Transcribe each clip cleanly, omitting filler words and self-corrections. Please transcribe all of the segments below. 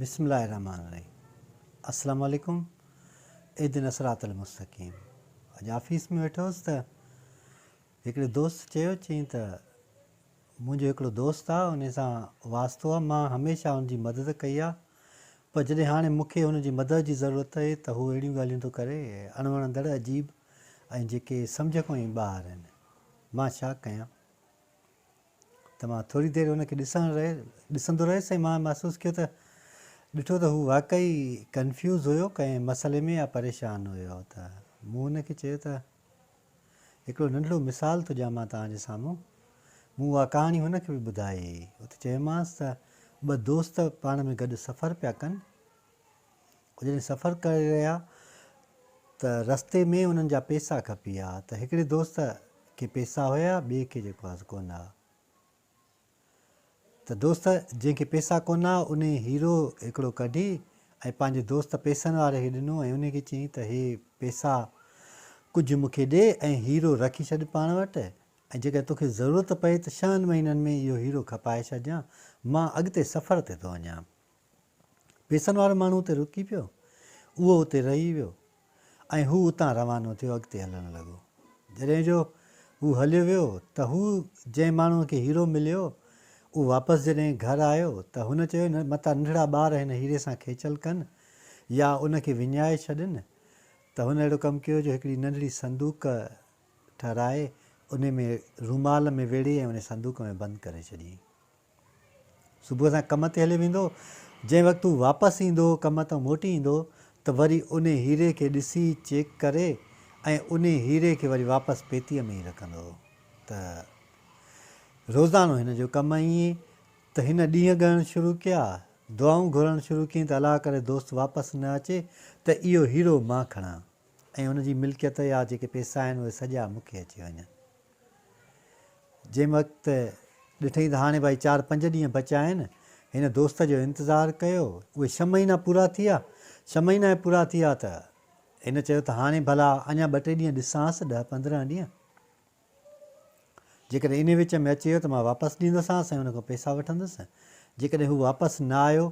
بسم الله الرحمٰن الرحيم السلام عليڪم اهدنا الصراط المستقيم اڄ آفيس ۾ ويٺو هوس ته هڪڙي دوست چيو چيائين ته منهنجو هڪڙو دوست آ ان سان واسطو آ مان هميشه ان جي مدد ڪئي آ پر جڏهن هاڻي مون کي هن جي مدد جي ضرورت آهي ته هو اهڙيون ڳالهيون ٿو ڪري اڻوڻندڙ عجيب ۽ جيڪي سمجهه کان ئي ٻاهر آهن مان ڇا ڪيان ته مان ٿوري دير هن کي ڏسڻ رهي ڏسندو رهيس ۽ مان محسوس ڪيو ته ڏٺو ته هو واقعي ڪنفيوز هيو ڪنهن مسئلي ۾ يا پريشان هيو ته مون هن کي چيو ته هڪڙو ننڍڙو مثال ٿو ڏيان مان توهان جي سامهون مون اها ڪهاڻي هن کي به ٻڌائي اتي چيومانس ته ٻه دوست پاڻ ۾ گڏ سفر پيا ڪن جڏهن سفر ڪري رهيا ته رستي ۾ انهن جا پيسا کپي ويا ته هڪڙي دوست کي پيسا هيا ٻئي کي جيڪو آهي ڪونه ها ته دوست جنهن کي پيسا ڪونه ها انهي هيرو هڪڙو ڪڍي ۽ پنهنجي دوست پيسن واري کي ڏنو ۽ انهي کي چيائين ته هي پيسا ڪجهه مون کي ڏي ۽ هيرو رکي ڇڏ پاڻ وٽ ۽ جيڪڏهن توکي ضرورت پئي ته ڇهن مهينن ۾ اهو هيرو کپائي ڇڏجان مان اڳتي سفر تي ٿو وڃان. پيسن وارو ماڻهو اتي رڪي پيو. اهو اتي رهي ويو ۽ هو اتان روانو ٿيو اڳتي هلڻ لڳو. جڏهن جو هو هليو ويو ته هو جنهن ماڻهوء کي هيرو مليو اهو واپس جڏهن گهر آيو ته هن چيو متان ننڍڙا ٻار هن هيري سان کيچل ڪن يا ان کي وڃائي ڇڏن ته هن اهڙو ڪم ڪيو جو هڪڙي ننڍڙي صندوق ٺهرائي انهي ۾ رومال ۾ ويڙهي ۽ انهي صندوق ۾ بند ڪري ڇڏيائين. صبح سان ڪم تي هليو ويندو هو. جنهن وقت هو واپس ايندو هو، ڪم تان موٽي ايندو هو ته وري انهي هيري کي ڏسي، چيڪ ڪري ۽ انهي هيري کي وري واپس پيتيء ۾ ئي رکندو هو ته روزانو هن جو ڪم ائين ته هن ڏينهن ڳڻڻ شروع ڪيا، دعائون گهرڻ شروع ڪيائين ته الله ڪري دوست واپس نه اچي ته اهو هيرو مان کڻان ۽ ان جي ملڪيت يا جيڪي پئسا آهن اهي سڄا مون کي اچي وڃن. جنهن وقت ڏٺئين ته هاڻي ڀائي چار پنج ڏينهن بچيا آهن، هن دوست جو انتظار ڪيو، اهي ڇهه مهينا پورا ٿي ويا، ڇهه مهينا ئي پورا ٿي ويا ته هن چيو ته هاڻي ڀلا اڃا ٻه ٽي ڏينهن ڏسانس، ڏهه 15 ڏينهن، جيڪڏهن انهي وچ ۾ اچي ويو ته مان واپس ڏيندوسانس ۽ ان کان پئسا وٺندس، جيڪڏهن هو واپس نه آيو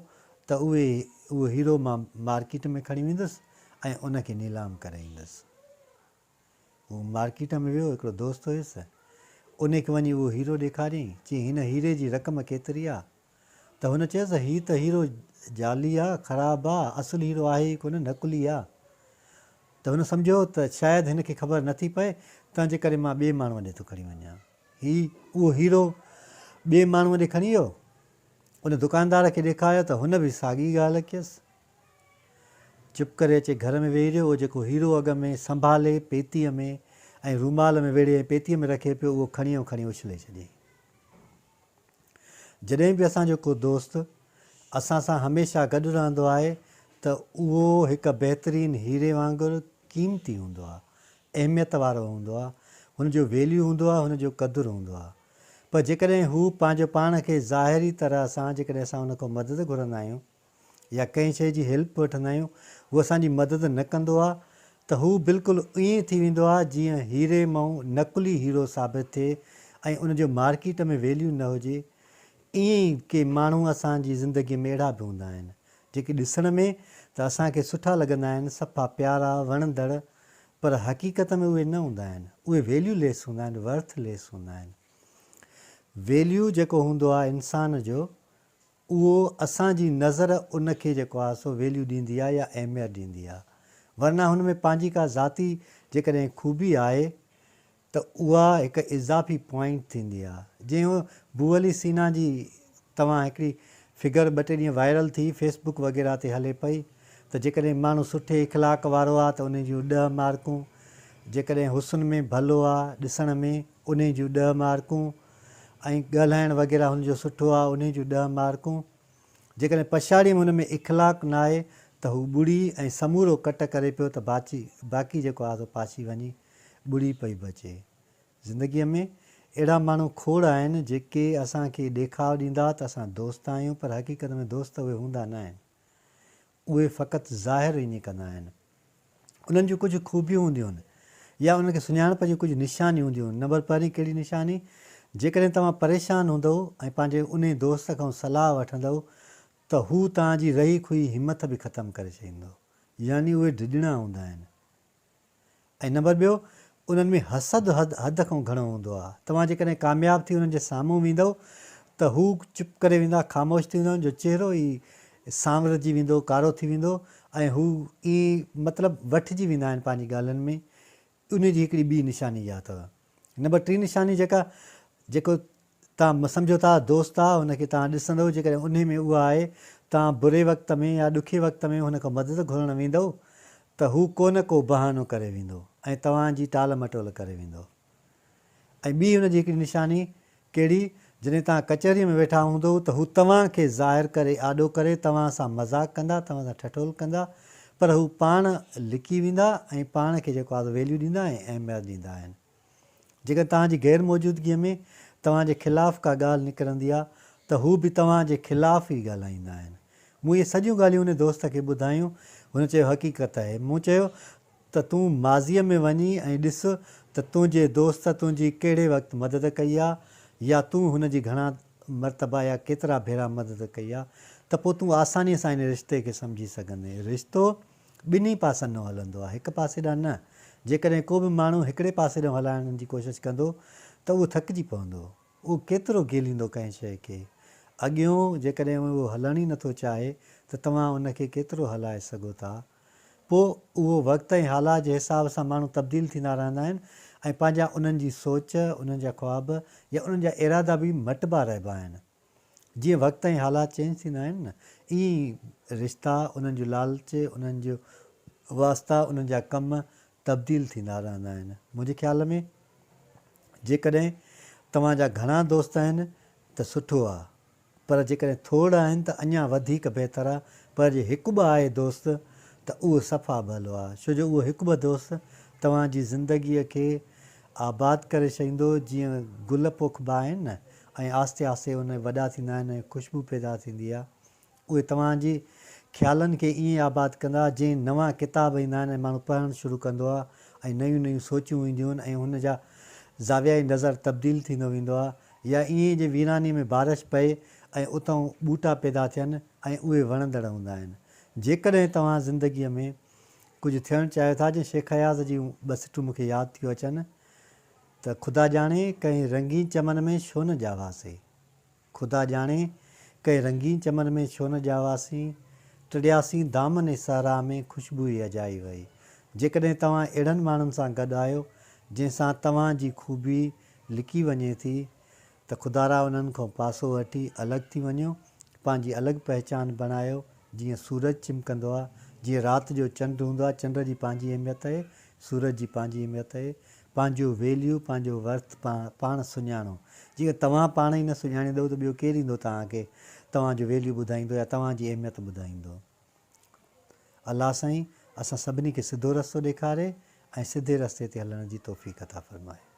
ته اهي اهو هيرو مان مارڪيٽ ۾ کڻي ويندس ۽ ان کي نيلام ڪري ايندس. هو مارڪيٽ ۾ ويو، هڪڙو دوست هيس، انهي کي وڃي اهو هيرو ڏيکاريائين، چيائين هن هيري جي رقم ڪيتري آ؟ ته هن چيس هي ته هيرو جعلي آ، خراب آ، اصل هيرو آهي ئي ڪونه، نقلي آ. ته هن سمجهيو ته شايد هن کي خبر نٿي پئي، تنهن جي ڪري مان ٻئي ماڻهوء ڏي ٿو کڻي وڃان. هي اهو هيرو ٻئي ماڻهوء ڏي کڻي ويو، ان دڪاندار کي ڏيکاريو ته هن به ساڳي ڳالهه ڪيس. چپ ڪري اچي گهر ۾ ويهي رهيو. اهو جيڪو هيرو اڳ ۾ سنڀالي پيتيء ۾ ۽ رومال ۾ ويڙهي ۽ پيتيء ۾ رکي پيو، اهو کڻي ۽ کڻي اڇلي ڇڏيائين. جڏهن به اسان جو ڪو دوست اسان سان هميشه گڏ رهندو آهي ته اهو هڪ بهترين هيري وانگر قيمتي هوندو آهي، اهميت وارو هوندو آهي، هن جو ويليو هوندو آهي، هن جو قدر هوندو آهي. پر جيڪڏهن هو پنهنجو پاڻ کي ظاهري طرح سان جيڪڏهن اسان هن کان مدد گهرندا آهيون، يا ڪنهن شيء جي هيلپ وٺندا آهيون هو اسان جي مدد نه ڪندو آهي ته هو بلڪل ائين ٿي ويندو آهي جيئن هيري مئون نقلي هيرو ثابت ٿئي ۽ ان جو مارڪيٽ ۾ ويليو نه هجي ائين ئي ڪي ماڻهو اسان جي زندگي ۾ اهڙا به هوندا آهن جيڪي ڏسڻ ۾ ته اسان کي سٺا لڳندا آهن صفا پيارا وڻندڙ پر حقيقت ۾ اهي نه هوندا آهن اهي ويليو ليس هوندا آهن ورٿ ليس هوندا آهن ويليو جيڪو هوندو آهي انسان جو اهو اسان جي نظر ان کي جيڪو آهي سو ويليو ڏيندي آهي يا اهميت ڏيندي آهي ورنه هن ۾ پنهنجي ڪا ذاتي جيڪڏهن خوبي آهي ته اها هڪ اضافي پوائنٽ ٿيندي آهي جيئن بو علي سينا جي توهان هڪڙي فگر ٻه ٽي ڏينهن وائرل ٿي فيس بڪ وغيره تي هلي پئي ته جيڪڏهن ماڻهو سٺي اخلاق وارو آهي ته ان جون ڏهه مارڪون جيڪڏهن حسن ۾ ڀلو آهي ڏسڻ ۾ انهي جون ڏهه مارڪون ۽ ڳالهائڻ وغيره هن جو سٺو آ انهي جون ڏهه مارڪون. جيڪڏهن پڇاڙيء ۾ هن ۾ اخلاق ناهي ته هو ٻڙي ۽ سمورو ڪٽ ڪري پيو ته باچي باقي جيڪو آ سو پاشي وڃي ٻڙي پئي بچي. زندگيء ۾ اهڙا ماڻهو کوڙ آهن جيڪي اسان کي ڏيکاء ڏيندا ته اسان دوست آهيون پر حقيقت ۾ دوست اهي هوندا ناهن. اهي فقط ظاهر ائين ڪندا آهن. انهن جون ڪجهه خوبيون هونديون آهن يا انهن کي سڃاڻپ جون ڪجهه نشانيون هونديون آهن. نمبر پهرين ڪهڙي نشاني؟ جيڪڏهن توهان پريشان هوندؤ ۽ پنهنجي انهي دوست کان صلاح وٺندؤ ته هو توهان جي رهي کهي همٿ به ختم ڪري ڇڏيندو. يعني اهي ڊڄڻا هوندا آهن. ۽ نمبر ٻيو انهن ۾ حسد حد حد کان گهڻو هوندو آهي. توهان جيڪڏهن ڪامياب ٿي انهن جي سامهون ويندؤ ته هو چپ ڪري ويندا، خاموش ٿي ويندا، انهن جو چهرو ئي سانورجي ويندو، ڪارو ٿي ويندو ۽ هو ائين مطلب وٺجي ويندا آهن پنهنجي ڳالهين ۾. انهي جي هڪڙي ٻي نشاني اها اٿو. نمبر ٽين نشاني جيڪا جيڪو توهان سمجهو ٿا دوست آ هن کي توهان ڏسندؤ جيڪڏهن انهي ۾ اها آهي توهان بري وقت ۾ يا ڏکي وقت ۾ هن کان مدد گهرڻ ويندؤ ته هو ڪو نه ڪو بهانو ڪري ويندو ۽ توهان جي ٽال مٽول ڪري ويندو ۽ ٻي هن جي هڪڙي نشاني ڪهڙي جڏهن توهان ڪچهريء ۾ ويٺا هوندؤ ته هو توهان کي ظاهر ڪري آڏو ڪري توهان سان مذاق ڪندا توهان سان ٺٺول ڪندا پر هو پاڻ لڪي ويندا ۽ پاڻ کي جيڪو آهي سو ويليو ڏيندا ۽ اهميت ڏيندا آهن. جيڪڏهن توهان جي غير موجودگيء ۾ توهان جي خلاف ڪا ڳالهه نڪرندي آهي ته هو به توهان جي خلاف ئي ڳالهائيندا آهن. مون اهي سڄيون ڳالهيون ان دوست کي ٻڌايون. هن چيو حقيقت آهي. مون چيو ته تون ماضيء ۾ وڃي ۽ ڏس ته تنهنجي دوست تنهنجي ڪهڙي وقت مدد ڪئي آ يا تون هن جي گهڻا مرتبا يا ڪيترا ڀيرا مدد ڪئي آ ته پوء تون آسانيء سان ان رشتي کي سمجهي سگهندين. رشتو ٻنهي پاسن ڏانهن هلندو آ، هڪ پاسي ڏانهن نه. جيڪڏهن ڪو به ماڻهو هڪڙي پاسي ڏانهن هلائڻ جي ڪوشش ڪندو ته اهو ٿڪجي پوندو. اهو ڪيترو گهيليندو ڪنهن شيء کي. اڳيون جيڪڏهن اهو هلڻ ئي نٿو چاهي ته توهان ان کي ڪيترو هلائي سگهو ٿا. پوء اهو وقت ۽ حالات جي حساب سان ماڻهو تبديل ٿيندا رهندا آهن ۽ پنهنجا انهن جي سوچ، انهن جا خواب يا انهن جا ارادا به مٽبا رهبا آهن. جيئن وقت ۽ حالات چينج ٿيندا آهن نه ائين ئي رشتا، انهن جو لالچ، انهن جو واسطا، انهن جا ڪم تبديل ٿيندا رهندا آهن. منهنجي خيال ۾ جيڪڏهن توهان جا گهڻا دوست آهن ته سٺو آهي پر جيڪڏهن ٿورڙا آهن ته اڃا وڌيڪ بهتر آ پر جي هڪ ٻه آهي دوست ته اهو صفا ڀلو آ ڇو جو اهو هڪ ٻه دوست توهان جي زندگيء کي آباد ڪري ڇڏيندو جيئن گل پوکبا آهن نه ۽ آهستي آهستي ان وڏا ٿيندا آهن ۽ خوشبو پيدا ٿيندي آ اهي توهان جي خيالن کي ائين آباد ڪندا جئين نوان ڪتاب ايندا آهن ۽ ماڻهو پڙهڻ شروع ڪندو آهي ۽ نيون نيون سوچون اينديون آهن ۽ هن جا زاويائي نظر تبديل ٿيندو ويندو آهي يا ائين جي ويراني ۾ بارش پئي ۽ اتئون ٻوٽا پيدا ٿين ۽ اهي وڻندڙ هوندا آهن. جيڪڏهن توهان زندگيء ۾ ڪجهه ٿيڻ چاهيو ٿا جئين شيخ اياز جون ٻه سٽون مون کي ياد ٿيون اچن ته خدا ڄاڻي ڪنهن رنگين چمن ۾ ڇو نه ڄاواسي. خدا ڄاڻي ڪنهن رنگين چمن ۾ ڇو نه ڄاواسين، ٽڙياسين دامن صحرا ۾ خوشبو ئي اجائي وئي. جيڪڏهن توهان اهڙن ماڻهن سان گڏ آهيو، جنهن سان توهان جي خوبي لڪي وڃي ٿي ته خدارا انهن کان پاسو وٺي الڳ ٿي وڃو، پنهنجي الڳ پهچان بڻايو، جيئن سورج چمڪندو آ، جيئن رات جو چنڊ هوندو آ، چنڊ جي پنهنجي اهميت اهي، سورج جي پنهنجي اهميت اهي، پنهنجو ويليو، پنهنجو ورٿ پاڻ سڃاڻو. جيڪڏهن توهان پاڻ ئي نه سڃاڻيندؤ ته ٻيو ڪير ايندو توهان کي توهان جو ويليو ٻڌائيندو يا توهان جي اهميت ٻڌائيندو. الله سائين اسان سڀني کي سڌو رستو ڏيکاري ۽ سڌي رستي تي هلڻ جي توفيق عطا فرمائي.